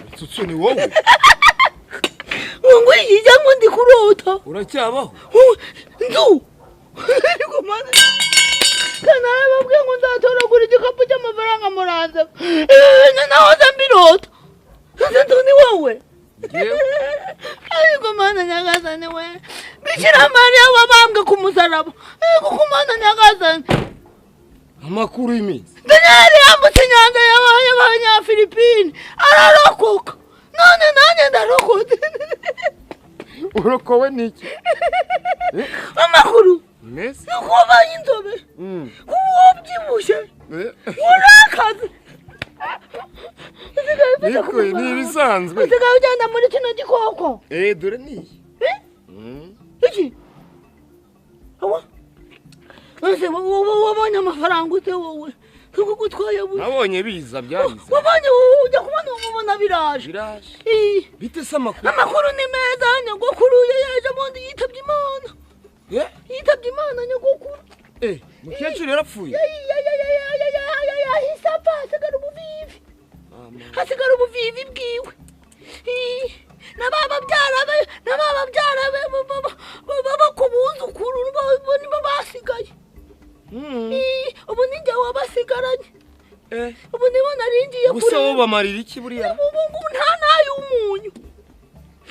Mitsutsu ni wowe? Ngo ijya ngo ndi kurota. Uracyabaho? Nzu. Ariko mana kanarababwiye ngo nzatoragura igikapu cy'amafaranga muranze. Nahoze mbirota. Nzu ni wowe? Ariko mana nyagasani we. Bikira Mariya wabambwe ku musaraba. Ariko mana nyagasani. Amakuru y'iminsi. Daniel yambutse inyanja y'Abanyafilipine ararokoka. None nanjye ndarokotse. Urokowe n'iki? Amakuru. Meza. Nuko wabaye inzobe. Kuba wabyibushye. Urakaze. Niko ni ibisanzwe. Usigaye ugenda muri kino gikoko. Dore niyi. Iki? Awa. Ese wabonye amafaranga ute wowe? Kuko gutwaye buze. Nabonye biza byabiza. Wabonye ujya kubona umubona biraje. Biraje. Bite se amakuru? Amakuru ni meza, nyogokuru yaje bundi yitabye Imana. Yitabye Imana nyogokuru. Mukecuru yarapfuye. Yahise apfa hasigara ubuvivi. Hasigara ubuvivi bwiwe. N'abababyara be baba ku buzukuru nibo basigaye. Ubu ni njye wabasigaranye. Ubu nibo naringiye kure. Gusa wowe bamarira iki buriya? Ubu ngubu nta n'ay'umunyu.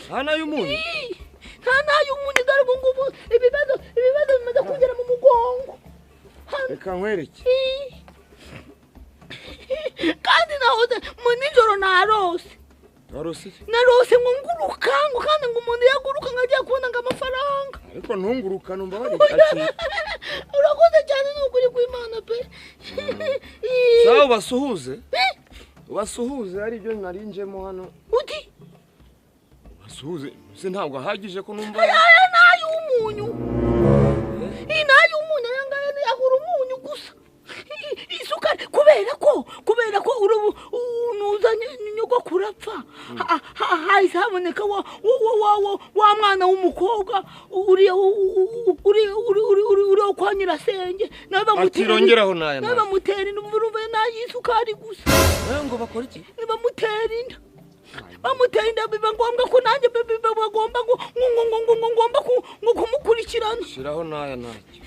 Nta n'ay'umunyu? Nta n'ay'umunyu dore ubu ngubu ibibazo bimaze kugera mu mugongo. Reka nkwereke. Kandi nahoze mu nijoro narose. Narose? Narose ngo nguruka ngo kandi ngo umuntu yaguruka ngo agiye kubona ngo amafaranga. Ariko ntunguruka numva bari ati. Urakoze cyane ni ukuri kw'Imana pe. Sawa basuhuze. Basuhuze ari byo narinjemo hano. Uti? Basuhuze se ntabwo ahagije ko numva. Aya n'ay'umunyu. Iyi n'ay'umunyu aya ngaya agura umunyu gusa. Isukari kubera ko urubu unuzanye nyogokuru apfa hahise haboneka wa mwana w'umukobwa uriya uri kwa nyirasenge nawe bamutera naya nawe bamutera inda urumva n'ay'isukari gusa. Ngo bakora iki? Bamutera inda. Bamutera inda biba ngombwa ko nanjye bagomba ngo ngomba kumukurikirana. Shiraho naya ntacyo.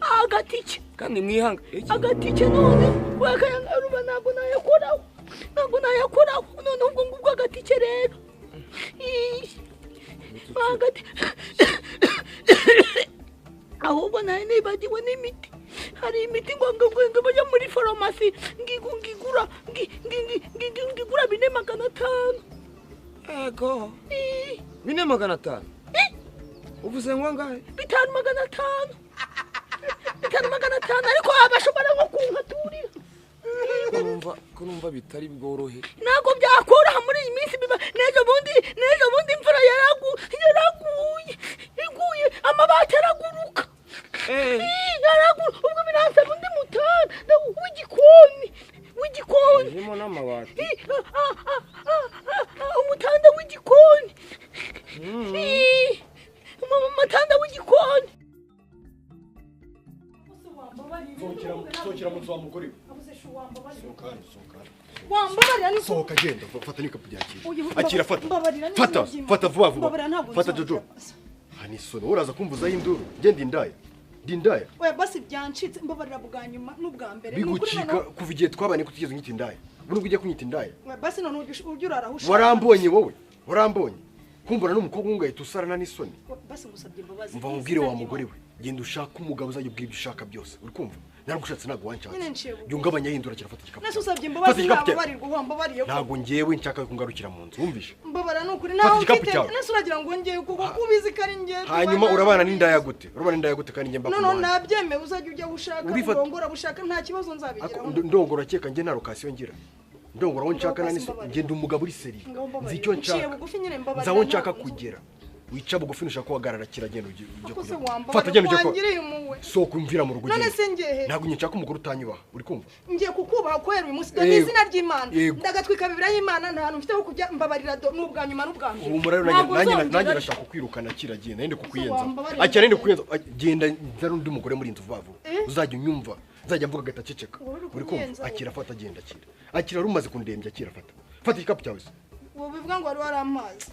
Agatike. Kandi mwihanga. Agatike none wakayangaruba ntabwo nayakoraho. Ntabwo nayakoraho none ubwo ngubwo agatike rero. Agati. Ahubwo nayo nibagiwe n'imiti. Hari imiti ngo bajya muri farumasi ngigura ngigura 4,500. Ego. 4,500. Uvuze ngo angahe? 5,500. 5,500 ariko abashobora nko kunkaturira. Ko numva bitari bworohe. Ntabwo byakoroha muri iyi minsi biba n'ejo bundi imvura yaraguye. Iguye amabati araguruka. Yaraguruka ubwo biransaba undi mutanda w'igikoni. W'igikoni. Harimo n'amabati. Umutanda w'igikoni. Umutanda w'igikoni. Sohokera mu nzu wa mugore we. Wambabarira. Sohoka genda fata n'ikapu byakira. Akira fata. Fata vuba vuba. Fata Jojo. Hani sono uraza kumvuzaho induru. Genda indaya. Ndindaya. Oya basi byancitse mbabarira bwa nyuma n'ubwa mbere. Bigucika kuva igihe twabanye kutigeze unyita indaya. Ubu nubwo ugiye kunyita indaya. Oya basi none ujye urarahusha. Warambonye wowe. Warambonye. Kumbura n'umukobwa ungahita usarana n'isoni. Basi ngusabye imbabazi. Mva mubwire wa mugore we. Genda ushaka umugabo uzajya ubwira ibyo ushaka byose. Uri kumva? Naragushatse ntabwo wanshatse. Yungabanya yindura kirafata igikapu. Nase usabye imbabazi ntababarirwa wambabariye. Ntabwo ngewe nshaka kungarukira mu nzu. Wumvishe? Mbabara nukuri nawe ufite. Nase uragira ngo ngewe kuko kubizi kari ngewe. Hanyuma urabana n'indaya gute? Urabana n'indaya gute kandi nge mba. No nabyemeye uzajya ujya ushaka ndongora bushaka nta kibazo nzabigeraho. Ndongora keka nge nta location ngira. Ndongora aho nshaka nani ngenda umugabo uri seri. Nzi icyo nshaka. Nzi aho nshaka kugera. Wica bugufi nushaka kuhagarara kiragenda ujye kujya. Fata genda ujye ko. Soko umvira mu rugo ugende. None se ngehe? Ntabwo nshaka umugore utanyubaha, uri kumva? Ngiye kukubaha kwera uyu munsi ni izina ry'Imana. Ndagatwika bibira y'Imana nta hantu mfite ho kujya mbabarira n'ubwa nyuma n'ubwa mbere. Ubu rero nanjye nashaka kukwirukana kiragenda nende kukuyenza. Akira nende kukuyenza genda nzana undi mugore muri inzu vuba vuba. Uzajya unyumva, nzajya mvuga agahita aceceka. Uri kumva? Akira fata genda akira. Akira rumaze kundembya akira fata. Fata igikapu cyawe se. Wowe bivuga ngo wari waramazi.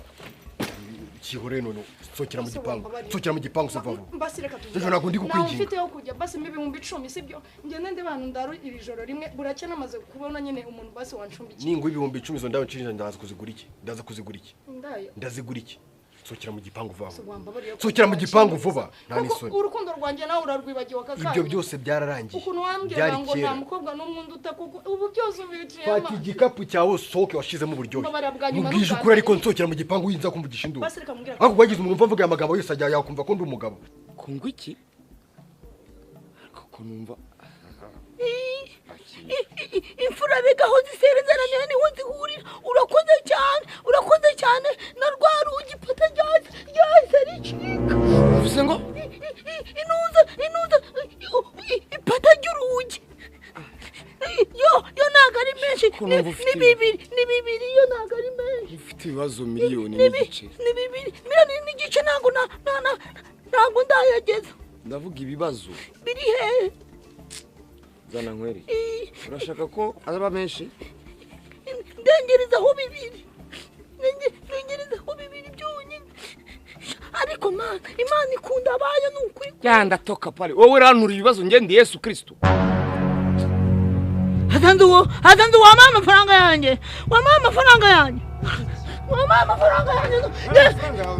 Kihore none sokera mu gipangu. Sokera mu gipangu se vuba. Basi reka tuvuge. Ejo ntabwo ndi kukwinginga. Nta mfite yo kujya basi mbi 10,000 sibyo? Ngende ndi bantu ndaru iri joro rimwe buracye namaze kubona nyine umuntu basi wancumbiki. Ningo 10,000 zo ndawe nshinja ndaza kuzigura iki? Ndaza kuzigura iki? Ndayo. Ndazigura iki? Sokera mu gipangu vuba. Sokera mu gipangu vuba. Nta nisoni. Urukundo rwanjye nawe urarwibagiwe akakanya. Ibyo byose byararangiye. Ukuntu wambwira ngo nta mukobwa n'umwe nduta kuko ubu byose ubiciye. Fata igikapu cyawe soke washizemo uburyohe. Mubwije ukuri ariko nsokera mu gipangu yinza kumvugisha induru. Ariko wagize umuntu mvuga amagambo yose ajya yakumva ko ndi umugabo. Kungwa iki? Ariko ko numva imfura bigaho ziserezana niyo niho zihurira. Urakoze cyane, urakoze cyane na rwa rugi pata ryahise ricika. Uvuze ngo inuza ipata ry'urugi yo ntabwo ari menshi, ni bibiri yo ntabwo ari menshi. Ufite ibibazo miliyoni n'igice. Ni bibiri miliyoni n'igice ntabwo ntabwo ndayageza. Ndavuga ibibazo biri hehe? Zana nkweri. Urashaka ko azaba menshi? Ndengerezaho bibiri. Ndengerezaho bibiri byonyine. Ariko Mana, Imana ikunda abayo ni ukuri. Yanda toka pale. Wowe uranura ibibazo nge ndi Yesu Kristo. Hatanze wampaye amafaranga yanjye. Wampaye amafaranga yanjye. Wampaye amafaranga yanjye.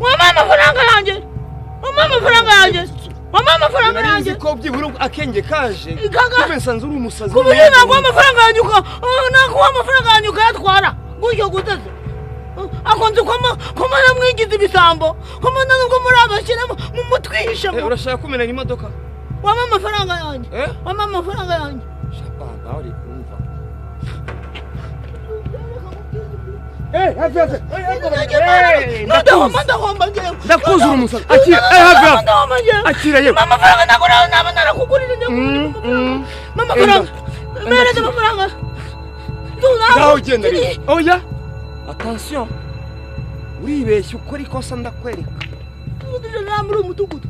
Wampaye amafaranga yanjye. Wampaye amafaranga yanjye. Mama amafaranga yanjye. Ko byibura akenge kaje. Kumbe nsanze uri umusazi. Kuburyo naguha amafaranga yanjye uka naguha amafaranga yanjye ukayatwara. Gutyo guteze. Akonze ko mana mwigize ibisambo. Ko mana nubwo muri abashyira mu mutwihisha. Urashaka kumenanya imodoka? Wampa amafaranga yanjye. Wampa amafaranga yanjye. Shapa bari kumva. Hafi hafi. Ndahomba ngewe. Ndakuzura umusazi. Akira, hafi hafi. Akira yewe. Mama faranga ntabwo naba narakugurira njye. Mama faranga. Mpereza amafaranga. Ngaho ugenda rero. Oya. Attention. Uribeshya ukora ikosa ndakwereka. Tujana muri umudugudu.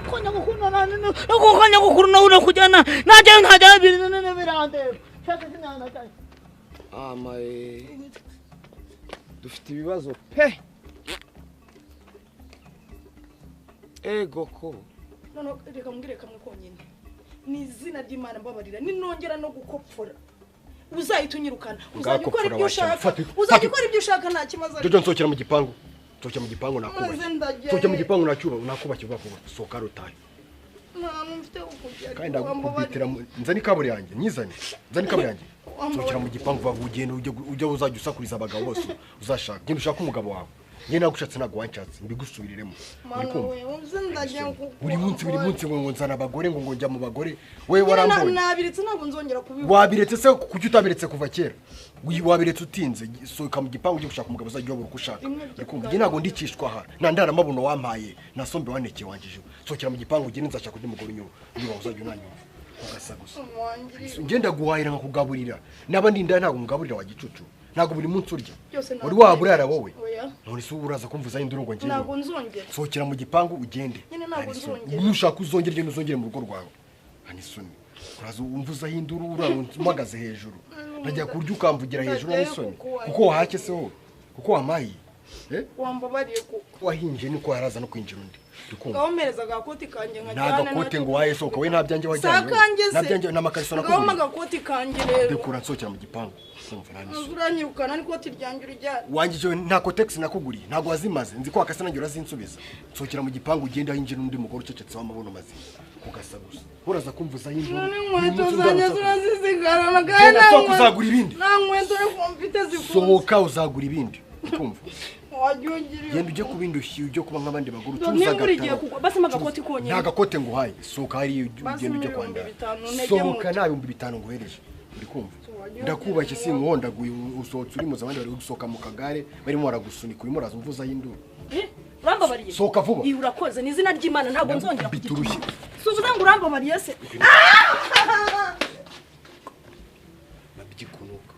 Konya gukunda nane. Konya gukuru nawe urakujyana. Najyayo ntajyayo birandeba. Shaka sinana cyane. Amaye. Dufite ibibazo pe. Ego ko. None reka mbwire kamwe konyine. Ni izina ry'Imana mbabarira ninongera no gukopfora. Uzahita unyirukana. Uzajya ukora ibyo ushaka. Uzajya ukora ibyo ushaka nta kibazo. Jojo nsokera mu gipangu. Nsokera mu gipangu nakubaye. Nsokera mu gipangu nacyuba nakubashye vuba vuba. Soka rutaye. Nta mfite ukujya. Kandi ndagukubitira nzani kaburi yanjye, nyizane. Nzani kaburi yanjye. Sokera mu gipangu vuba ugende ujye uzajya usakuriza abagabo bose uzashaka. Genda ushaka umugabo wawe. Njye nagushatse ntabwo wanshatse mbigusubiriremo. Buri munsi ngo nzana abagore ngo njya mu bagore. Wewe warambonye. Nabiretse ntabwo nzongera kubibona. Wabiretse se kuki utabiretse kuva kera? Wabiretse utinze soka mu gipangu ujye gushaka umugabo uzajya uyobora uko ushaka. Urikumva? Njye ntabwo ndicishwa aha. Nta ndaramabuno wampaye na sombe wanekeye wangije. Sokera mu gipangu ugende nzashaka undi mugore unyuba uzajya unanyumva. Ugasa gusa. Ngenda guhahira nkakugaburira. Naba ndinda ntabwo mugaburira wa gicucu. Ntabwo buri munsi urya. Wari waburara wowe. None se uraza kumvuza induru ngo ngiye. Ntabwo nzongera. Sokera mu gipangu ugende. Nyine ntabwo nzongera. Nushaka uzongera genda uzongere mu rugo rwawe. Anisoni. Uraza umvuza induru urampagaze hejuru. Najya kurya ukamvugira hejuru anisoni. Kuko wahake se wowe. Kuko wamaye. Wambabariye kuko. Wahinje niko haraza no kwinjira undi. Ngaho mpereza agakoti kanjye nkajyana. Nta gakote ngo waye soka we nta byanjye wajyanye. Nta byanjye n'amakariso nakuguriye. Ngaho agakoti kanjye rero. Ndekura nsokera mu gipangu. Kumva nta nisoni. Uranyirukana n'ikoti ryanjye urijyana. Wangije nta kotex nakuguriye. Ntago wazimaze. Nzi ko akasa nanjye urazinsubiza. Nsokera mu gipangu ugenda hinjira undi mugore ucecetse w'amabuno mazima. Kugasa gusa. Uraza kumvuza y'induru. None inkweto zanjye zirazizigarana kandi nta uzagura ibindi. Nta nkweto mfite zifunze. Sohoka uzagura ibindi. Kumva. Genda ujye kubindushyi ujye kuba nk'abandi bagore ucuruza agataro. Basi magakoti konyine. Nta gakote nguhaye. Sohoka hariya ugenda ujye kwandara. Sohoka nta 5000 nguhereje. Uri kumva? Ndakubashye sinkuhondaguye usohotse uri muza abandi bari gusohoka mu kagare barimo baragusunika urimo uraza umvuza y'induru. Urambabariye? Sohoka vuba. Iyi urakoze ni izina ry'Imana ntabwo nzongera Biturushye. Suvuze ngo urambabariye se? Nabyikunuka.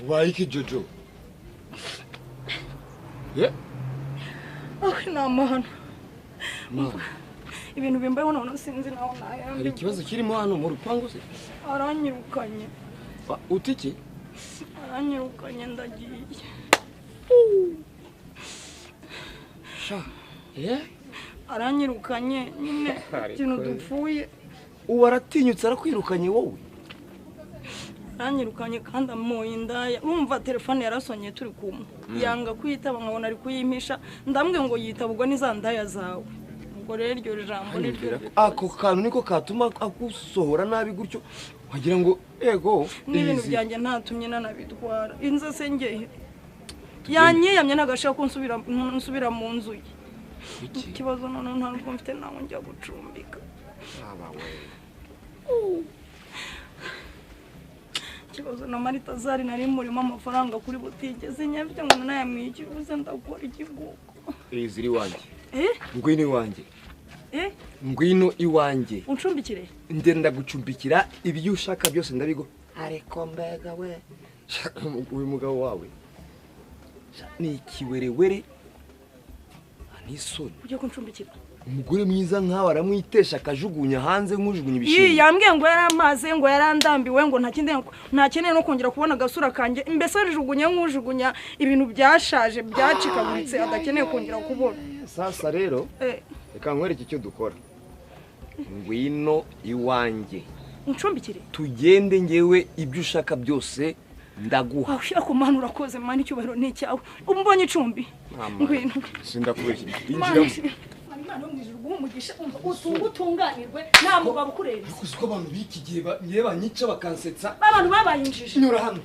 Ubaye iki Jojo? Ye? Ah, ni amahano. Ibintu bimbayeho none sinzi naho nayandi. Hari ikibazo kirimo hano mu rupangu se? Aranyirukanye. Utiki? Aranyirukanye ndagiye. Sha. Eh? Aranyirukanye nyine ikintu dupfuye. Ubu aratinyutse arakwirukanye wowe? Aranyirukanye kandi amoye indaya. Urumva telefone yarasonye turi kumwe. Yanga kuyitaba nkabona ari kuyimisha, ndambwe ngo yitaba ubwo ni za ndaya zawe. Ubwo rero iryo jambo ni ryo. Ako kantu niko katuma akusohora nabi gutyo wagira ngo ego n'ibintu byanjye ntatumye nanabitwara. Inzu se ngehe yanyiyamye nagashaka ko nsubira mu nzu ye. Ikibazo none ntabwo mfite naho njya gucumbika. Ikibazo na Marita Zari nari murimo amafaranga kuri butike sinyafite ngo nayamwishyuze ndakora ikiguko. Ziri wanjye. Eh? Ngwino iwanjye. Eh? Ngwino iwanjye. Uncumbikire? Ngenda gucumbikira ibyo ushaka byose ndabigo. Ariko mbega we. Uyu mugabo wawe ni ikiwerewere anisoni. Ujye kuncumbikira? Umugore mwiza nkawe aramwitesha akajugunya hanze nk'ujugunya ibishimbo. Yi yambwiye ngo yaramaze ngo yarandambiwe ngo ntakeneye no kongera kubona agasura kanjye, mbese arijugunya nk'ujugunya ibintu byashaje byacikaguritse adakeneye kongera kubona. Sasa rero reka nkwereke icyo dukora. Ngwino iwanjye. Uncumbikire? Tugende ngewe ibyo ushaka byose ndaguha. Aho ku Mana urakoze Mana, icyubahiro ni icyawe. Umbonye icumbi. Ngwino. Sindakubeshya. Injiramo. Imana yo mu ijuru guha umugisha, umva utunge utunganirwe nta mugabo ukurenze. Ariko uko abantu b'iki gihe ngiye banyica bakansetsa. Abantu babaye injiji. Nyura hano.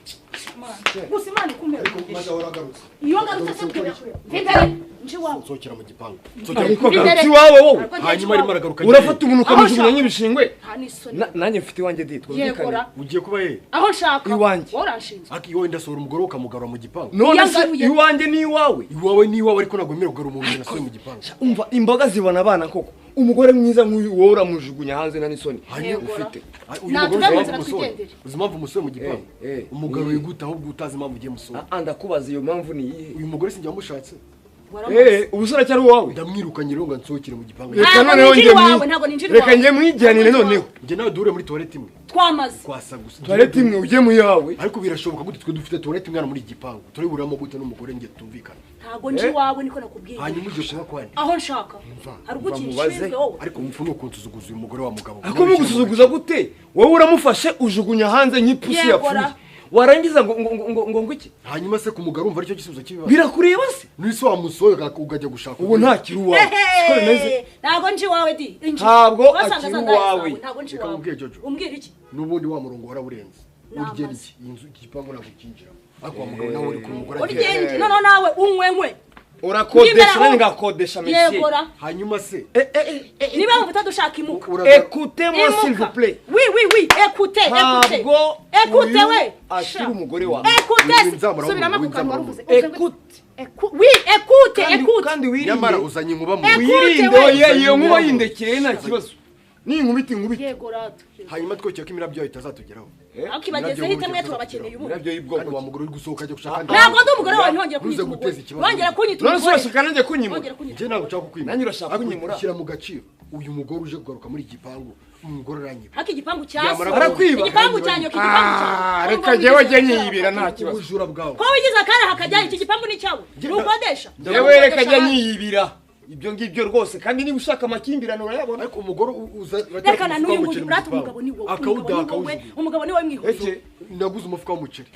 Gusa Imana ikumere umugisha. Iyo ngarutse se bwira. Vindere nje wawe. Nsohokera mu gipangu. Ariko garutse iwawe wowe. Hanyuma arimo aragaruka. Urafata umuntu ukamujugunya nk'ibishingwe. Nta n'isoni. Nanjye mfite iwanjye di twumvikane. Ugiye kuba he? Aho nshaka. Iwanjye. Woranshinzwe. Aki iwawe ndasohora umugore ukamugarura mu gipangu. None se iwanjye ni iwawe? Iwawe ni iwawe ariko ntabwo wemerewe kugarura umuntu nasohoye mu gipangu. Umva imboga zibona abana koko. Umugore mwiza nk'uyu wowe uramujugunya hanze nta n'isoni ufite. Uyu mugore uzi impamvu umusohoye mu gipangu? Umugaruye gute ahubwo utazi impamvu ugiye musohora? Ndakubaza iyo mpamvu ni iyihe? Uyu mugore sinjye wamushatse. Ubu se uracyari uwawe? Ndamwirukanye rero ngo nsohokere mu gipangu. Reka noneho njye reka njye mwijyanire noneho. Njye nawe duhure muri toilette imwe. Twamaze. Twasa gusa. Toilette imwe ujye mu yawe. Ariko birashoboka gute twe dufite toilette imwe hano muri iki gipangu? Turiburamo gute n'umugore njye tumvikana? Ntago nje iwawe niko nakubwiye. Hanyuma ujye kuba kwandi. Aho nshaka. Hari ugukinshizwe wowe. Ariko umupfu ni ukunsuzuguza uyu mugore wa mugabo. Ariko mugusuzuguza gute? Wowe uramufashe ujugunya hanze nk'ipusi yapfuye. Warangiza ngo ngo ngo ngo iki? Hanyuma se kumugara umva aricyo gisubizo cy'ibibazo. Birakureba se? Nisi wamusohoye ukajya gushaka. Ubu ntakiri uwawe. Siko bimeze. Ntago nje iwawe di. Ntabwo akiri uwawe. Ntago nje iwawe. Umbwira iki? Nubundi wa murongo waraburenze. Urye iki? Iyi nzu igipangu ntabwo ukinjiramo. Ariko wa mugabo nawe uri kumugora. Urye no no nawe unywenywe. Urakodesha nanjye ngakodesha monsieur. Hanyuma se niba wumva utadushaka imuka. Écoutez-moi s'il vous plaît. Oui oui oui, écoutez, écoutez. Écoutez we. Akiri umugore wawe. Écoutez. Subiramo ku kantu waruvuze. Écoute. Oui, écoute, écoute. Kandi wirinde. Nyamara uzanye inkuba mu. Wirinde oya iyo nkuba yindekeye nta kibazo. Ni inkubita inkubita. Yego rato. Hanyuma twekeye ko imirabyo itazatugeraho. Akibagezeho itemwe turabakeneye ubu. Imirabyo y'ubwoko. Kandi wa mugore uri gusohoka ajya gushaka. Ntabwo ndi umugore wawe ntongera kunyita umugore. Wongera kunyita umugore. None se urashaka nanjye kunyimura? Njye ntabwo nshaka kukwimura. Nanjye urashaka kunyimura. Shyira mu gaciro. Uyu mugore uje kugaruka muri iki gipangu, umugore aranyiba. Haki igipangu cya so. Arakwiba. Igipangu cya nyoka igipangu cya. Reka njyewe njye nyiyibira nta kibazo. Ubujura bwawe. Ko wigize akara hakajya iki gipangu ni cyawe. Nukodesha. Njyewe reka njye nyiyibira. Ibyo ngibyo rwose kandi niba ushaka amakimbirane urayabona. Ariko umugore uza reka na n'uyu nguyu urata umugabo ni wowe. Akawudaha umugabo ni wowe mwihuse. Naguze umufuka w'umuceri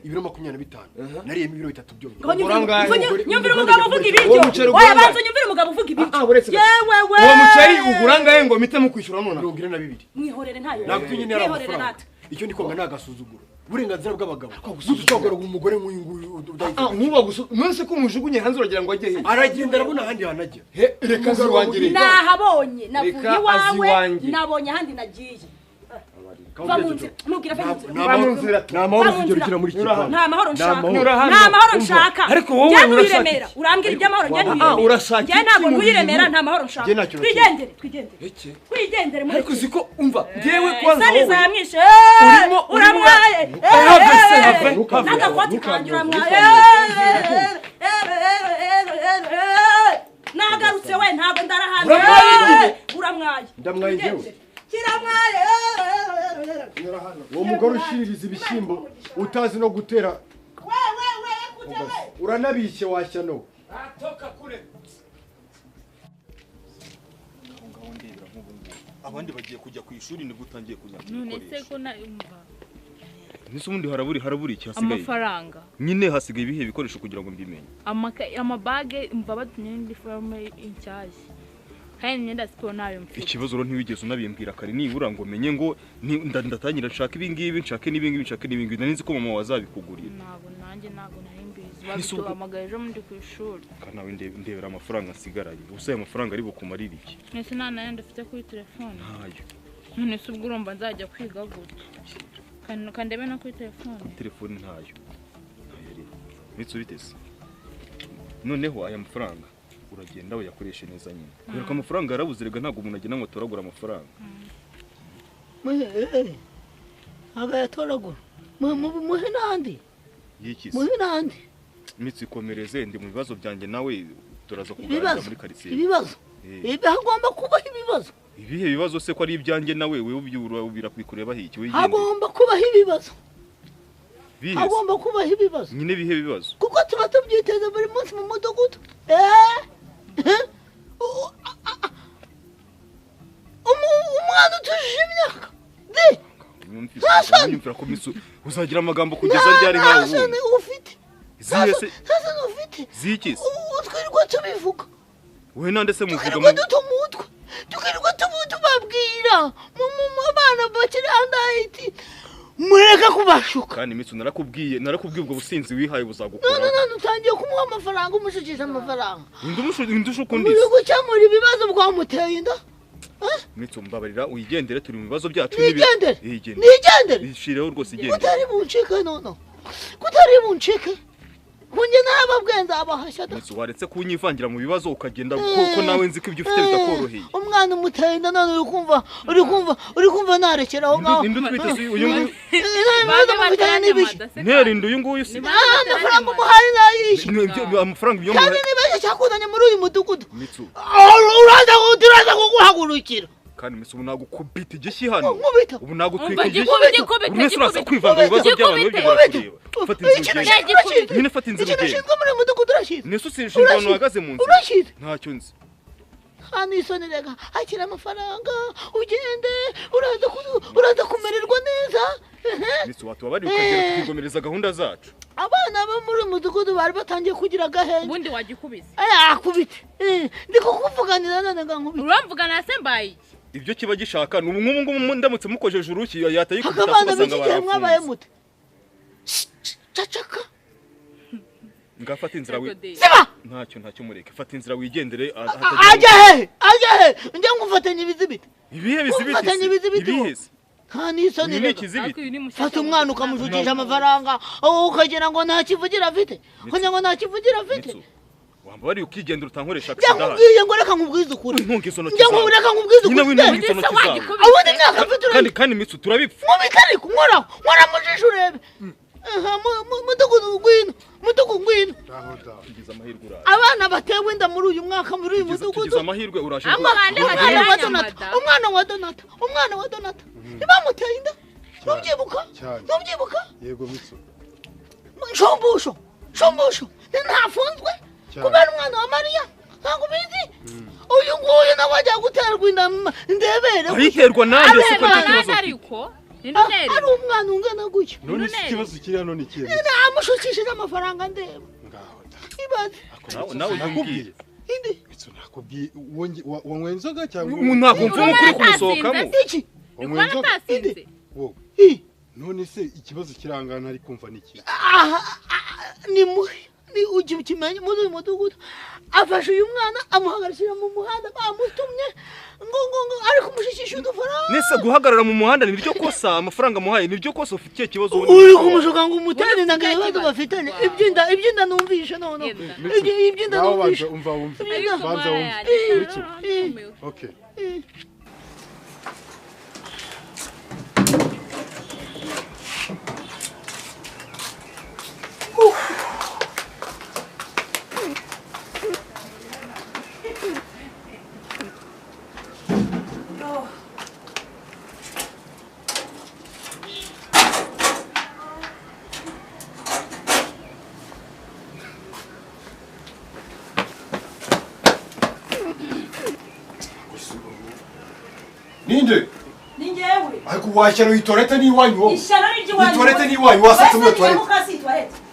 ibiro 25 nariyemo ibiro 3 byonyine. Nyumvira umugabo uvuga ibiryo. Oya banza nyumvira umugabo uvuga ibiryo. Yewe we. Uwo muceri ugura ngahe ngo mpite mukwishyura none? 42. Mwihorere ntayo. Ntabwo nyine ari amafaranga. Icyo ndi kwanga nagasuzuguro. Uburenganzira bw'abagabo. Gusa umugore nk'uyu nguyu udahita. Nkuba gusa none ko umujugunye hanze uragira ngo ajye he? Aragenda arabona ahandi hantu ajya. Reka azi iwanjye reka. Nahabonye navuye iwawe nabonye ahandi nagiye. Va mu nzira, mubwira ave mu nzira. Va mu nzira. Nta mahoro uzigera ugira muri iki gipangu. Nta mahoro nshaka. Nyura hano. Nta mahoro nshaka. Ariko wowe Njye urashaka ntuyi-Remera. iki? Urambwira iby'amahoro, njye Ah, ntuyi-Remera. urashaka Njye iki ntabwo mu ntuyi-Remera, bintu? nta mahoro nshaka. Njye ntacyo Twigendere, twigendere. Iki? Twigendere muri Ariko uzi ko umva njyewe kwanza Isoni wowe zamwishe. Urimo Uramwaye. Have se, have, have. N'agakoti kanjye uramwaye. Nagarutse we, ntabwo ndarahana. Uramwaye nyine. Uramwaye. Ndamwaye njyewe. Kiramwaye. Uwo mugore ushiririza ibishyimbo utazi no gutera We we we kute we. uranabishye washyano. Atoka kure. Ngaho ndebera nk'ubu ngubu abandi bagiye kujya ku ishuri nibwo utangiye kujya None se kubikoresha. ko na umva Nese ubundi harabura iki hasigaye? Amafaranga. Nyine hasigaye ibihe bikoresho kugira ngo mbimenye. Amabage umva batumye n'indi forume inshyashya, kandi imyenda ya siporo ntayo mfite. Ikibazo rero ntiwigeze unabimbwira kare nibura ngo menye ngo ndatangira nshaka ibi ngibi, nshake n'ibi ngibi, nshake n'ibi ngibi. Nari nzi ko mama wazabikugurira. Ntabwo nanjye ntabwo nari mbizi. Ese ubwo- Babiduhamagaye ejo muri ku ishuri. Kandi nawe ndebera amafaranga nsigaranye. Ubuse aya mafaranga ari bukumarire iki? Mwese nta n'ayandi ufite kuri telefone? Ntayo. None se ubwo urumva nzajya kwiga gute? Kandebe no kuri telefone. Telefone ntayo. Ntayo ari. Mitsu bitese. Noneho aya mafaranga uragenda uyakoreshe neza nyine. Kubera ko amafaranga yarabuze rega, ntabwo umuntu agenda ngo atoragure amafaranga. Muhe agayatoragura, muhe n'andi. Y'iki se? Muhe n'andi. Mitsu ikomereze, ndi mu bibazo byanjye nawe turaza kuganira Ibibazo? muri karitsiye. Ibibazo? Eh. Hagomba kubaho ibibazo. Ibihe bibazo se ko ari ibyanjye nawe wewe ubyura birakubikureba hiki wewe? Hagomba kubaho ibibazo. Bihe se? Hagomba kubaho ibibazo. Nyine bihe bibazo? Kuko tuba tubyiteze buri munsi mu mudugudu. Eh, umwana utujuje imyaka de Nyumvise Nta soni. nyumvira ko Mitsu uzagira amagambo kugeza ryari nta nkawe soni ubundi? ufite. Zihe se? Nta soni ufite. Ziki se? Twirirwa tubivuga. Wowe nande se muvuga Twirirwa duta umutwe, tukirirwa tubabwira mu abana bakiri andayiti, mureke kubashuka. Kandi Mitsu narakubwiye ubwo businzi wihaye buzagukora. None none utangiye kumuha amafaranga, umushukisha amafaranga. Indi ushuka undi Muri se? gukemura ibibazo bwamuteye inda. Mitsu mbabarira uyigendere, turi mu bibazo byacu. Nigendere? Igendere. Nigendere? Ishireho rwose, igendere. Kutari buncike nono, kutari buncike, kunjye narababwiye nzabahashya da. Mitsu waretse kunyivangira mu bibazo ukagenda, kuko nawe nzi ko ibyo ufite bitakoroheye. Umwana umuteye inda, none uri kumva uri kumva narekera aho ngaho. Indi utwite se uyu nguyu? Ibibazo mufitanye n'ibiki? Ntera inda uyu nguyu se? Amafaranga umuhaye nayishe. Amafaranga iyo Kandi muhaye niba cyakuzanye muri uyu mudugudu, Mitsu uraza kuguhagurukira. Kandi Mitsu ubu nagukubita igishyi hano. Nkubita. Ubu nagutwika Umva, igishyi. gikubite, gikubite, Buri wese uraza gikubite. kwivanga mu bibazo by'abantu Gikubite. ibyo birakureba. Fata inzira Ikintu ugende. ushinzwe urakizi. Nyine fata inzira Ikintu ugende. ushinzwe muri uyu mudugudu urakizi. Nese ushinzwe abantu bahagaze mu nzira? Urakizi. Ntacyo nzi. Nta n'isoni reka, akira amafaranga ugende, uraza kumererwa neza. Ehe. Mitsu watubabariye ukagera tukigomereza gahunda zacu. Abana bo muri uyu mudugudu bari batangiye kugira agahenge. Ubundi wagikubise. Akubite. Ndi kukuvuganira none ngo nkubite? Uramvugana se mbaye iki? Ibyo kiba gishaka ni ubu ngubu ngubu, ndamutse mukojeje urushyi yahita yikubita hasi Akabana ugasanga b'iki gihe mwabaye barafunze. mute? Cacaka. Ngafata inzira Yego de. Siba. Ntacyo mureke, fata inzira wigendere Ajya hehe? Ajya hehe? Njya ngufatanya ibizibiti. Ibihe bizibiti Ufatanya se? ibizibiti. Ibihe se? Nta n'isoni Uyu ni reka. ikizibiti. Ariko uyu ni mushyashya. Fata umwana ukamushukisha amafaranga, wowe ukagira ngo nta kivugira afite, kugira ngo nta kivugira afite. Mitsu wambabariye ukigendera utankoresha Njya accident. nkubwiye ngo reka nkubwize ukuri. Ntunga izo ntoki Njya zawe. reka nkubwize Nyine ukuri. wintunga izo Ese ntoki zawe. wagikubise? Ubundi imyaka mfite Kandi urayizi. kandi Mitsu turabipfa. Nkubita ariko nkoraho, nkora mu jisho urebe. Aha, mudugudu ngwino, mudugudu ngwino. Tugize amahirwe uraje. Abana batewe inda muri uyu mwaka muri uyu Tugize mudugudu, amahirwe uraje. Ahubwo bande umwana wa bateranya Donata, amada. umwana wa Donata, umwana wa Donata ntibamuteye inda? Ntubyibuka? Cyane. Ntubyibuka? Yego Mitsu. Nshumbusho, Nshumbusho ntafunzwe Cyane. kubera umwana wa Mariya? Ntabwo ubizi? Uyu nguyu nawe ajya guterwa inda, ndebere. Ayiterwa nande se ko Aterwa ari ikibazo nande mfite? ariko? Ninde untera? Ari umwana ungana gutya. None se None. ikibazo kiri hano ni ikihe, Mitsu? Amushukishije amafaranga ndeba. Ngaho da. Ibaze. Nawe Nakubwiye. Indi. Mitsu, nakubwiye wanyweye inzoga cyangwa Ntabwo mvuga ukuri Urabona kumusohokamo. atasinze? Iki? Wanyweye Urabona inzoga? atasinze? Wowe. I. None se ikibazo kirangana ari kumva ni iki? Aha, ni muhe? Ni ukimenya muri uyu mudugudu afashe uyu mwana amuhagarikira mu muhanda bamutumye ngo ngo ngo ari kumushikisha udufaranga. Nese guhagarara mu muhanda ni ryo kosa? Amafaranga muhaye ni ryo kosa? Ufitiye ikibazo uri kumushuka ngo umutere inda ngo ibibazo bafitanye ibyinda numvishe none ibyinda numvishe. Umva umva banza wumve. Okay. Ninde? Ni njyewe. Ariko washyano itorete ni iwanyu wowe. Ishyano ni iwanyu. Itorete ni iwanyu wasatse muri toilette.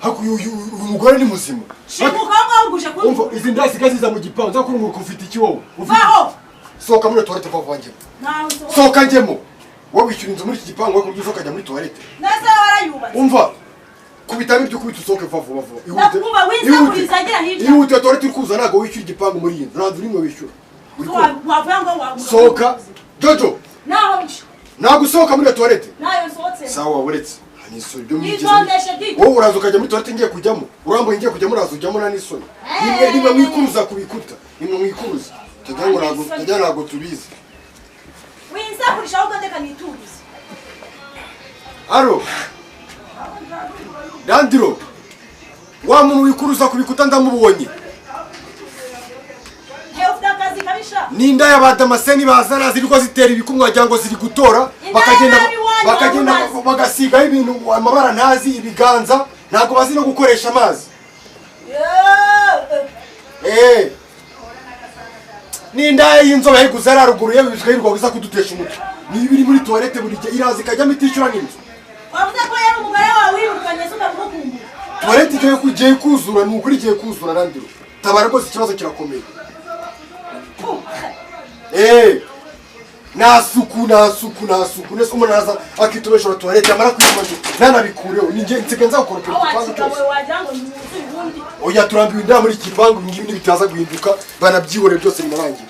Haku uyu mugore ni muzima. Shimuka ngaho uguje kuri. Umva izi ndasiga ziza mu gipangu nzakurunguruka ufite iki wowe? Vaho. Sohoka muri toilette vuba njye. Naho sohoka. Sohoka njyemo. Wowe wishyura inzu muri iki gipangu wowe kurya ukajya muri toilette. Nasa warayubatse. Umva. Kubitamo ibyo kubita usohoke vuba vuba vuba. Ihute. Ihute. Ihute toilette uri kuza ntago wishyura igipangu muri iyi nzu. Nta nzu nimwe wishyura. Sohoka. Jojo. Naho nje. Nagusohoka muri toilette. Nayo nsohotse. Sawa uretse. Hanisoni byo mwigeze. Wowe uraza ukajya muri toilette ngiye kujyamo. Urambuye ngiye kujyamo uraza ujyamo na nisoni. Nimwe nimwe mwikuruza kubikuta. Nimwe mwikuruza. Tajya ngo tubizi. Winsakurisha ahubwo ndeka niturize. Aro. Dandiro. Wa muntu wikuruza kubikuta ndamubonye. Ninda y'abadamaseni bazana ziriko zitera ibikumwa cyangwa ziri gutora bakagenda bagasiga ibintu amabara ntazi ibiganza ntago bazi no gukoresha amazi. Ninda y'inzobe yiguze araruguru yabizwe yirwa gusa kudutesha umutwe. Ni ibiri muri toilette buri gihe irazi kajya itishyura n'inzu. Wavuze ko yari umugore wawe wirukanye se ukamukumbura. Toilette igiye kugiye kuzura ni ukuri igiye kuzura Randiro. Tabara rwose ikibazo kirakomeye. Nasuku nasuku nasuku nese umuntu araza akitobesha toilette amara kuyimanje nanabikureho ninjye nsiga nzakoropera igipangu cyose. Oya turambiwe inda muri iki gipangu ngibi nibitaza guhinduka banabyihore byose binarangira.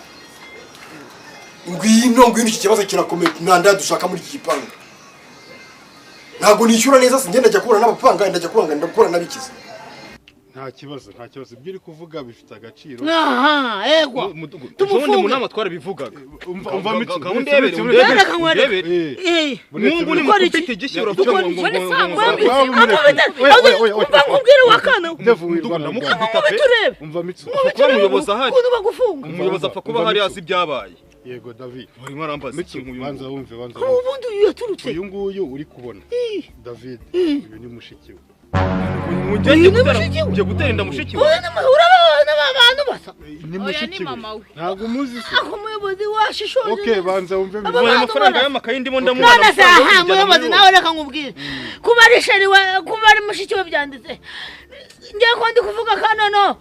Ngwino ngwino iki kibazo kirakomeye nta dushaka muri iki gipangu. Ntago nishyura neza sinjye ndajya kubura n'abapanga ndajya kurangana ndakora nabikize. Nta kibazo ibyo uri kuvuga bifite agaciro. Aha egwa tumufunge mu nama twarabivugaga. Umva mitsu ndebere mungu ni mukufite igishyura vuga ngo ngo wakana umva mitsu kuba umuyobozi ahari umuyobozi apfa kuba hari azi ibyabaye. Yego David barimo arambaza ikintu uyu banza wumve banza ubundi yaturutse uyu nguyu uri kubona David uyu ni mushiki we. Ugiye gutera inda mushiki we? Urabana abantu basa. Ni mushiki we. Ntabwo umuzi se. Ako muyobozi washishoje. Okay banza wumve mwe amafaranga y'amakayi ndimo ndamuha. None se aha muyobozi nawe reka nkubwire. Kuba ari sheri we kuba ari mushiki we byanditse. Ngiye ko ndi kuvuga kano no.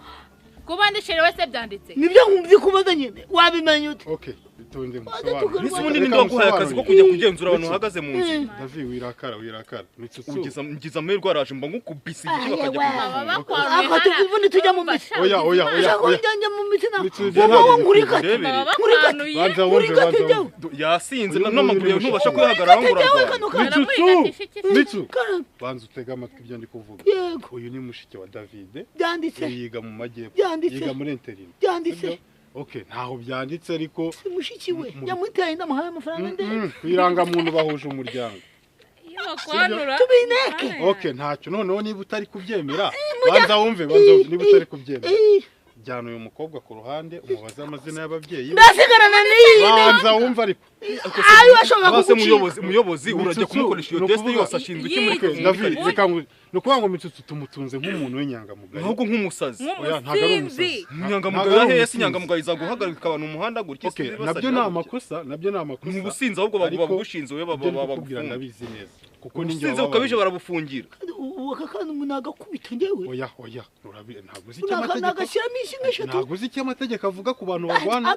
Kuba ndi sheri we se byanditse. Nibyo nkumvi kubaza nyine wabimenya ute? Okay. Itonde musobanure. Nisi ubundi ninde waguhaye akazi ko kujya kugenzura abantu bahagaze mu nzu? David wirakara Mitsutsu. Ugize amahirwe araje mba ngukubise igiki bakajya kugufunga. Ako tuvundi tujya mu mitsi. Oya. Oya mu mitsi na. Wowe ngurikate. Banza wumve banza. Yasinze n'amaguru yawe ntubasha kwihagarara ngo urarwana. Mitsu. Banza utega amatwi ibyo ndi kuvuga. Uyu ni mushiki wa David. Byanditse. Yiga mu majyepfo. Yiga muri interine. Byanditse. Okay, ntaho byanditse ariko mushiki we yamuteye ndamuhaye amafaranga nde kwiranga muntu bahuje umuryango. Tubineke. Okay, ntacyo noneho niba utari kubyemera banza wumve niba utari kubyemera jyana uyu mukobwa ku ruhande umubaze amazina y'ababyeyi. Ndasigarana n'iyi. Banza wumve ariko. Ayo ashobora kugucika. Umuyobozi urajya kumukoresha iyo test yose ashinzwe iki muri David reka ngo nukuvuga ngo Mitsutsu tumutunze nk'umuntu w'inyangamugayo. Ahubwo nk'umusazi. Oya ntago ari umusazi. Inyangamugayo hehe se inyangamugayo izaguhagarika abantu mu muhanda gutya. Okay, nabyo ni amakosa, nabyo ni amakosa. Ni ubusinzi ahubwo bagushinze we babakubwira ndabizi neza. Kuko ninjye ubusinzi bukabije barabufungira. Ubu kandi umuntu agakubita ngewe. Oya ntabwo uzi icyo amategeko. Nagashyiramo inshyi eshatu. Ntabwo uzi icyo amategeko avuga ku bantu barwana.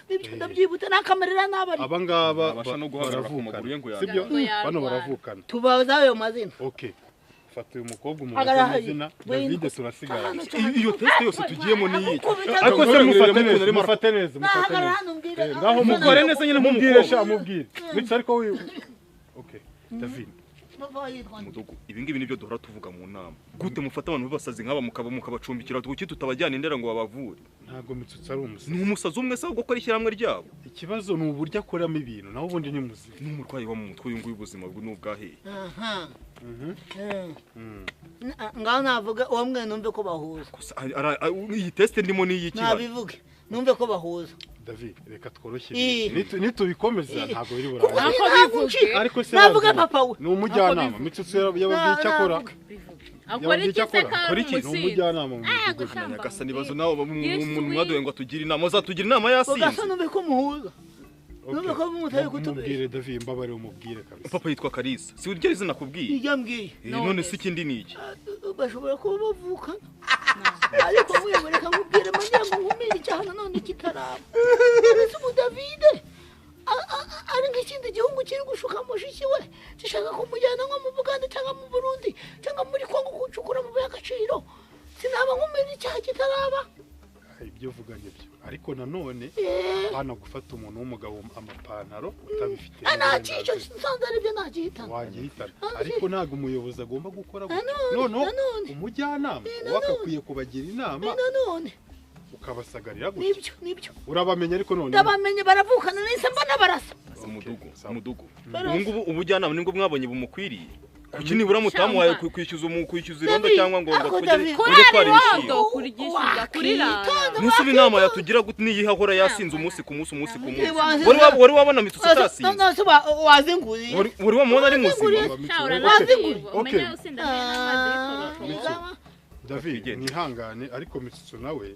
Nibyo ndabyibuta nakamarira n'abari. Aba ngaba baravukana. Sibyo? Bano baravukana. Tubaza ayo mazina. Okay. Fata uyu mukobwa umubaze amazina David turasigara. Iyo test yose tugiyemo ni iyi. Ariko se mufate neza, mufate neza, mufate neza. Ngaho mukore neza nyine mubwire sha mubwire. Bitse ariko we. Okay, David. Mudogo, ibi ngibi nibyo duhora tuvuga mu nama. Gute mufata abantu basazi nk'aba mukabacumbikira tukuki tutabajyana indera ngo babavure? Ntago Mitsutsu ari umusazi. Ni umusazi umwe se gukora ishyirahamwe ryabo. Ikibazo ni uburyo akoramo ibintu, naho ubundi ni muzima. Ni umurwayi wo mu mutwe uyu nguyu ubuzima bwe n'ubwaheye. Aha. Ngaho navuga uwo mwe numve ko bahuza. Iyi test ndimo ni iyi kiba. Nabivuge numve ko bahuza. David reka tworoshye nitubikomeza ntago biri burangire. Ariko se navuga papa we ni umujyanama Mitsutsu yababwiye icyo akora. Akora iki se akora iki? Ni umujyanama mu mudugudu. Nyagasani ibibazo nawe umuntu mwaduye ngo atugire inama, azatugira inama yasinze. Ugasa numve ko muhuza. Numve ko mutari kutubeshya. Mubwire David mbabare umubwire kabisa. Papa yitwa Kalisa. Si uryo izina nakubwiye? Ibyo mbwiye. None se ikindi ni iki? Bashobora kuba bavukana. Ariko mwiyoreka mubwire manyango nkumire icyaha none kitaraba. Uretse ubu David ari nk'ikindi gihugu kiri gushuka mushiki we gishaka kumujyana nko mu Buganda cyangwa mu Burundi cyangwa muri Kongo gucukura mu y'agaciro. Sinaba nkumire icyaha kitaraba. Ibyo uvuga nibyo ariko nanone hano gufata umuntu w'umugabo amapantaro utabifite nta cyo nsanze ari byo nagihitana wagihitana ariko ntago umuyobozi agomba gukora none umujyanama wakakwiye kubagira inama nanone ukabasagarira gutya nibyo nibyo urabamenya ariko none ndabamenye baravukana nise mbona barasa umudugu umudugu ubu ngubu ubujyanama nibwo mwabonye bumukwiriye. Kuki nibura mutamuhaye kwishyuza kwishyuza irondo cyangwa ngo tugere twari imishinga kuryishyuza kurirara. Nusaba inama yatugira gute niyiha ahora yasinze umunsi ku munsi umunsi ku munsi. Wari wabona Mitsutsu atasinze? Wazinguriye. Wari wamubona ari muzima? Okay. David nihangane ariko Mitsutsu nawe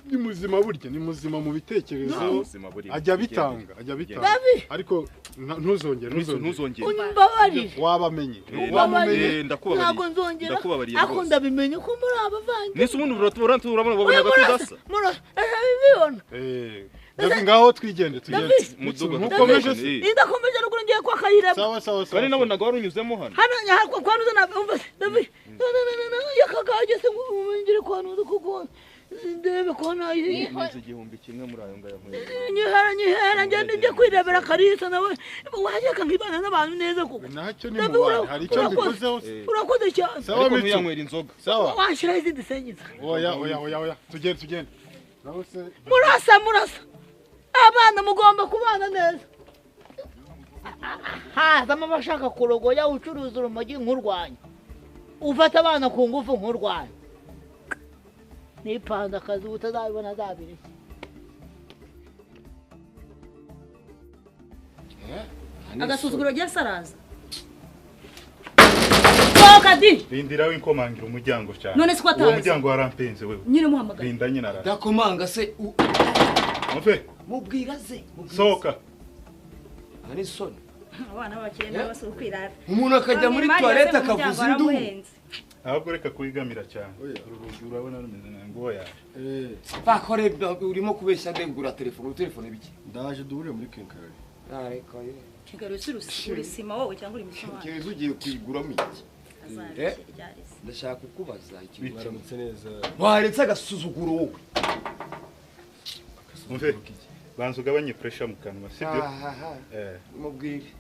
ni muzima burya ni muzima mu bitekerezo ajya bitanga ariko ntuzongere umbabarire wabamenye ndakubabariye ndakubabariye rwose ako ndabimenye ko muri abavandimwe nese ubundi urabona wabonaga ko udasa murabibona David ngaho twigende mudugo ntukomeje se ndakomeje ruguru ngiye kwa Kayireba sawa sawa sawa kandi nabonaga warunyuzemo hano hano kwa nuza na umva David yakagaje se ngire kwa nuza kuko ndebe ko nayi nzi 1000 muri ayo ngayo nkwiye nyihera ngende njye kwirebera Kalisa nawe waje kankibana n'abantu neza kuko ntacyo ni mubana hari icyo mbikozeho urakoze cyane sawa ariko ntuyanywera inzoga sawa washira izindi senyiza oya oya oya oya tugende naho se murasa abana mugomba kubana neza hazamo abashaka kurogoya ucuruza urumogi nkurwanya ufata abana ku ngufu nkurwanya nipanda akazi utazabibona azabireke. Agasuzuguro ryasaraza. Sohoka di. Rindira winkomangira umuryango cyane. None siko atazi. Uwo muryango warampenze wewe. Nyine muhamagara. Rinda nyine araza. Ndakomanga se. Mve. Mubwira ze. Sohoka. Ani soni. Abana bakire n'abasuru kwirara. Umuntu akajya muri toilette akavuza induru. Ahubwo reka kuyigamira cyane. Urugi urabona rumeze ngo yaje. Bakore urimo kubeshya ndengura telefone, telefone biki? Ndaje duhure muri Kenkari. Ariko ye. Kenkari uri sima wowe cyangwa uri misumari? Kenkari ugiye kuyiguramo iki? Ndashaka kukubaza ikintu baramutse neza. Waretse agasuzuguro wowe. Umve. Banza ugabanye pressure mu kanwa, sibyo? Mubwire.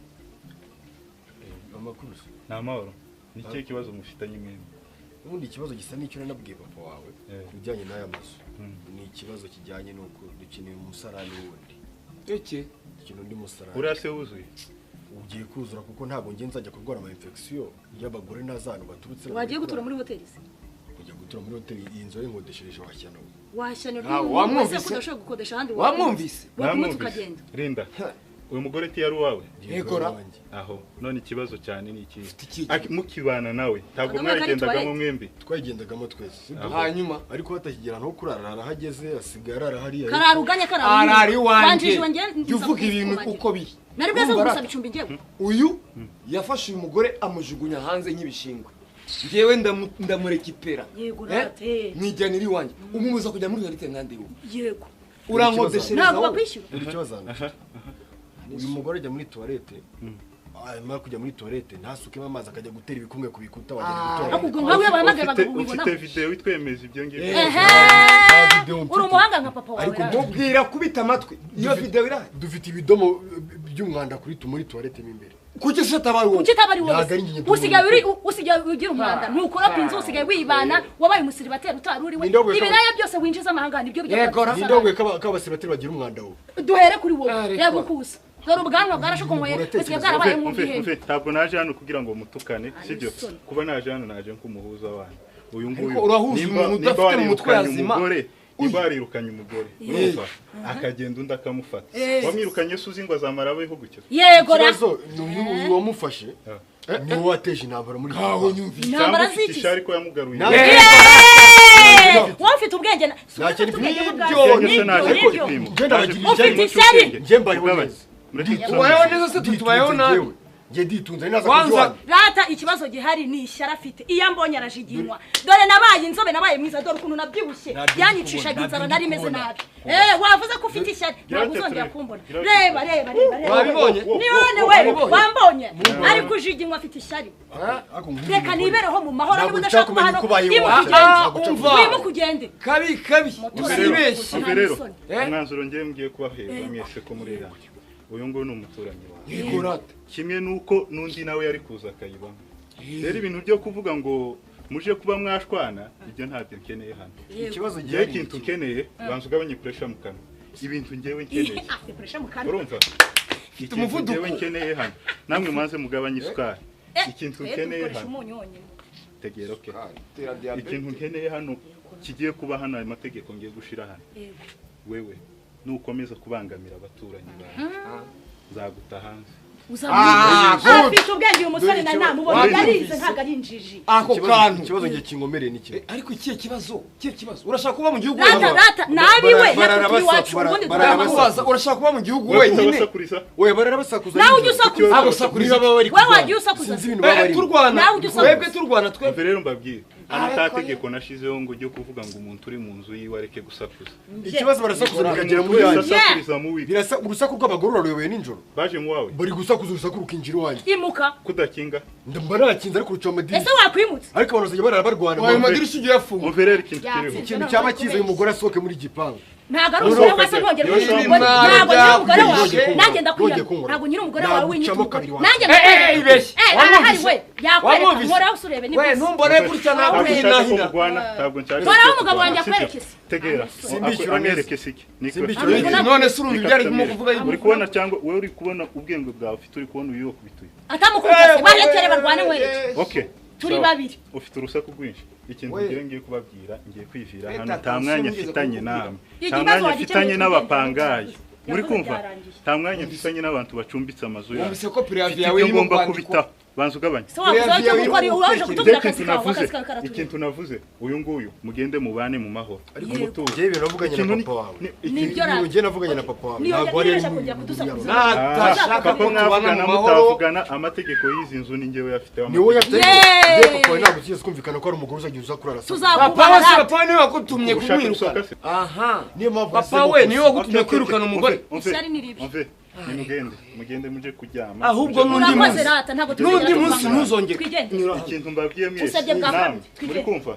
Amakuru. Ni amahoro. Ni ikihe kibazo mufitanye mwembi? Ubundi ikibazo gisa n'icyo nanabwiye papa wawe ku bijyanye n'aya mazu. Ni ikibazo kijyanye n'uko dukeneye umusarani wundi. Iki? Dukeneye undi musarani. Uriya se wuzuye? Ugiye kuzura kuko ntabwo ngiye nzajya kurwara ama infection y'abagore n'azantu baturutse. Wagiye gutura muri hoteli se? Kujya gutura muri hoteli iyi nzu y'inkodeshereje washyano. Washyano rwose ko udashobora gukodesha ahandi wamwumvise? Wakumva tukagenda. Rinda. Uyu mugore ti yari uwawe? Yegora. Aho none ikibazo cyane ni iki? Mukibana nawe ntabwo mwagendagamo mwembi? Twagendagamo twese. Hanyuma ariko batakigera no kurara arahageze asigaye arara hariya. Kararuganya karara iwanjye. Uvuga ibintu uko biri. Nari bwaze gusaba icumbi ngewe. Uyu yafashe uyu mugore amujugunya hanze nk'ibishingwe. Ngewe ndamurekipera. Yego rate. Mwijyanira iwanjye. Umubuza kujya muri realite nkande yo. Yego. Urankodeshereza. Ntabwo bakwishyura. Dore ikibazo. Uyu mugore ajya muri toilette Amara kujya muri toilette ntasukemo amazi akajya gutera ibikumwe ku bikuta wagera gutora. Akubwo nkawe bahamagaye bakakubibona. Ufite video itwemeza ibyo ngibyo. Uri umuhanga nka papa wawe. Ariko mubwira kubita amatwi. Iyo video irahari. Dufite ibidomo by'umwanda kuri muri toilette mo imbere. Kuki se atabari wowe? Kuki atabari wowe? Usigaye usigaye ugira umwanda. Ntukora ku inzu usigaye wibana, wabaye umusiribateri utari uri we. Ibiraya byose winjiza amahanga nibyo bijya. Nindogwe k'abasiribateri bagira umwanda wowe. Duhere kuri wowe. Yego kusa. Dore ubwanwa bwarashokongoye bisigaye bwarabaye nk'ubwihene. Ntabwo naje hano kugira ngo mutukane, sibyo? Kuba naje hano naje nk'umuhuza wanyu. Uyu nguyu urahuza umuntu udafite mu mutwe yazima. Nimba warirukanye umugore urumva akagenda undi akamufata wamwirukanye se uzi ngo azamara abeho gutyo. Yego ra ikibazo ni uyu wamufashe ni wowe wateje intambara muri kaho nyumvise intambara ziki ariko yamugaruye. Wowe ufite ubwenge ufite ishyari. Njye mbayeho neza. Tubayeho neza se tutubayeho nabi. Nge nditunze naza kujuwana. Rata ikibazo gihari ni ishyara afite. Iyo ambonye arajiginywa. Dore nabaye inzobe nabaye mwiza dore ukuntu nabyibushye. Yanyicishaga inzara nari meze nabi. Wavuze ko ufite ishyari ntabwo uzongera kumbona. Reba reba reba. Wabibonye? Ni none we wambonye. Ariko ujiginywa afite ishyari. Reka nibereho mu mahoro niba udashaka kuba hano. Wimuka ugende. Kabi kabi. Usibeshye. Umwanzuro ngiye ngiye kubaheza mwese ko muri yanjye. Uyu nguyu ni umuturanyi wawe. Kimwe nuko nundi nawe yari kuza akayibamo. Rero ibintu byo kuvuga ngo muje kuba mwashwana ibyo ntabyo nkeneye hano. Ikibazo ngiye ikintu nkeneye banza ugabanye pressure mu kanwa. Ibintu ngewe nkeneye. Urumva? Ikintu ngewe nkeneye hano. Namwe maze mugabanye isukari. Ikintu nkeneye hano. Tegera okay. Ikintu nkeneye hano kigiye kuba hano ayo mategeko ngiye gushira hano. Wewe nukomeza kubangamira abaturanyi bawe nzaguta hanze. Afite ubwenge uyu musore na namubonye yarize ntabwo ari injiji. Ako kantu ikibazo ngiye kinkomereye ni kimwe. Ariko ikihe kibazo? Ikihe kibazo? Urashaka kuba mu gihugu wenyine? Rata nabi we natwe iwacu ubundi turabaza. Urashaka kuba mu gihugu wenyine? Oya bararabasakuza. Nawe ujye usakuza. Abo sakuriza baba bari. Wewe wagiye usakuza. Turwana. Twebwe turwana twebwe. Rero mbabwire hano nta tegeko nashizeho ngo ujye kuvuga ngo umuntu uri mu nzu yiwe areke gusakuza. Ikibazo barasakuza bikagera muri yanjye. Birasa urusaku rw'abagore rurayoboye nijoro. Baje mu wawe. Bari gusakuza urusaku rukinjira iwanjye. Imuka. Kudakinga. Ndamba nakinze ariko ruca amadirishya. Ese wakwimutse? Ariko abantu bazajya barara barwana. Ayo madirishya ugiye afunga. Umverere ikintu kiriho. Ikintu cyaba cyiza uyu mugore asohoke muri gipangu. Ntabwo ari umusore wese ntongera kunyira umugore. Ntabwo nyiri umugore wawe. Nanjye ndakwiyama. Ntabwo nyiri umugore wawe winyita umugore. Nanjye ndakwiyama. Arahari we. Yakwereka nkoraho usurebe ni we ntumbone gutya ntabwo uhinahina. Ntabwo nshaka. Nkoraho umugabo wanjye akwereke se. Tegera. Amwereke se iki. None se urumva ibyo arimo kuvuga. Uri kubona cyangwa wewe uri kubona ubwenge bwawe ufite uri kubona uyu wakubituye. Atamukubita se barekere barwane wereke. Okay. Turi babiri. Ufite urusaku rwinshi. Ikintu ngiye ngiye kubabwira ngiye kwivira hano nta mwanya mfitanye namwe. Nta mwanya mfitanye n'abapangayi. Muri kumva? Nta mwanya mfitanye n'abantu bacumbitse amazu yabo. Wumvise ko préavis yawe irimo kwandikwa. Banza ugabanye. Se wavuze cyo gukora uraje kutubwira akazi kawe akazi kawe karatureba. Ikintu navuze uyu nguyu mugende mubane mu mahoro. Ariko ngiye ibintu navuganye na papa wawe. Nibyo ngiye navuganye na papa wawe. Ntabwo ari natashaka ko tubana mu mahoro. Mutavugana amategeko y'izi nzu ni ngewe yafite amategeko. Ni wowe yafite. Ngiye papa wawe ntabwo ugiye kumvikana ko ari umugore uzajya uza kurara. Papa we se papa niwe wagutumye kumwirukana. Aha. Niyo mpamvu papa we niwe wagutumye kwirukana umugore. Ishyari ni ribi. Nimugende mugende muje kuryama. Ahubwo n'undi munsi n'undi munsi ntuzongere. Ikintu mbabwiye mwese namwe muri kumva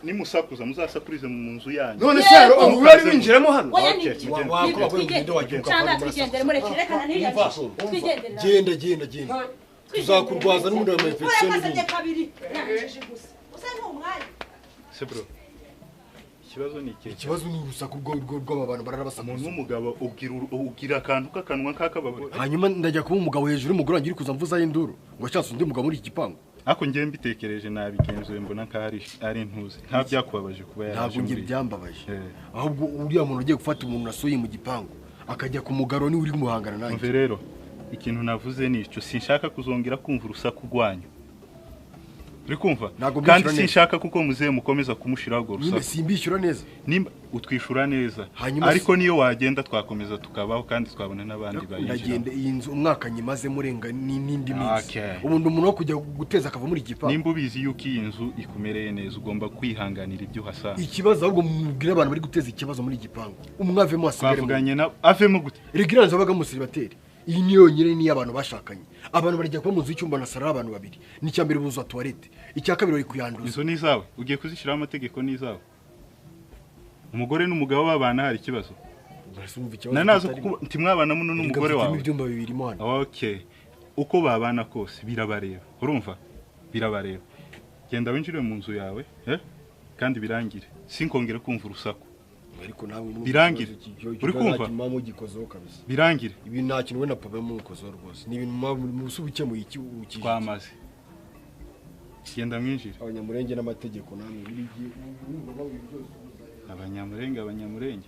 nimusakuza muzasakurize mu nzu yanyu. None se ubu bari binjiramo hano. Genda genda genda. Tuzakurwaza n'ubundi wa infection n'ibindi. Se bro. Ikibazo ni iki? Ikibazo ni urusaku rw'aba bantu barara basakuza. Umuntu w'umugabo ugira akantu k'akanwa k'akabagore. Hanyuma ndajya kuba umugabo hejuru y'umugore wanjye uri kuza mvuzaho induru ngo ashatse undi mugabo muri iki gipangu. Ariko ngiye mbitekereje nabigenzuye mbona ko ari intuzi. Nta byakubabaje kuba yaraje. Ntabwo ngiye byambabaje. Ahubwo uriya muntu ugiye gufata umuntu nasuye mu gipangu akajya ku mugaro ni uri kumuhangana nanjye. Umve rero ikintu navuze ni icyo sinshaka kuzongera kumva urusaku rwanyu. Uri kumva? Kandi sinshaka kuko muzehe mukomeza kumushiraho go rusaku. Simbishyura neza. Nimba utwishura neza. Ariko niyo wagenda twakomeza tukabaho kandi twabona n'abandi bayinjira. Ndagenda iyi nzu umwaka nyimaze murenga n'indi minsi. Ubundi umuntu wo kujya guteza akava muri gipangu. Nimba ubizi yuko iyi nzu ikumereye neza ugomba kwihanganira ibyo uhasanga. Ikibazo ahubwo mubwira abantu bari guteza ikibazo muri gipangu. Umwe avemo asigare. Twavuganye na avemo gute? Regiranzo abaga musiribateri. Iyi ni yonyine ni abantu bashakanye. Abantu barajya kuba mu nzu y'icyumba na saro abantu babiri. Ni icya mbere buzuza toilette. Icya kabiri bari kuyanduza. Izo ni izawe. Ugiye kuzishyiraho amategeko ni izawe. Umugore n'umugabo babana hari ikibazo. Nanazo kuko ntimwabana muno n'umugore wawe. Ibyumba bibiri mo hano. Okay. Uko babana kose birabareba. Urumva? Birabareba. Genda winjire mu nzu yawe, kandi birangire. Sinkongere kumva urusaku. Ariko nawe birangire. Uri kumva? Mama ugikozeho kabisa. Birangire. Ibi nta kintu we na papa mukozeho rwose. Ni ibintu musubuke mu iki ukije. Twamaze. Genda mwinjire. Abanyamurenge n'amategeko namwe biri giye. Abanyamurenge abanyamurenge.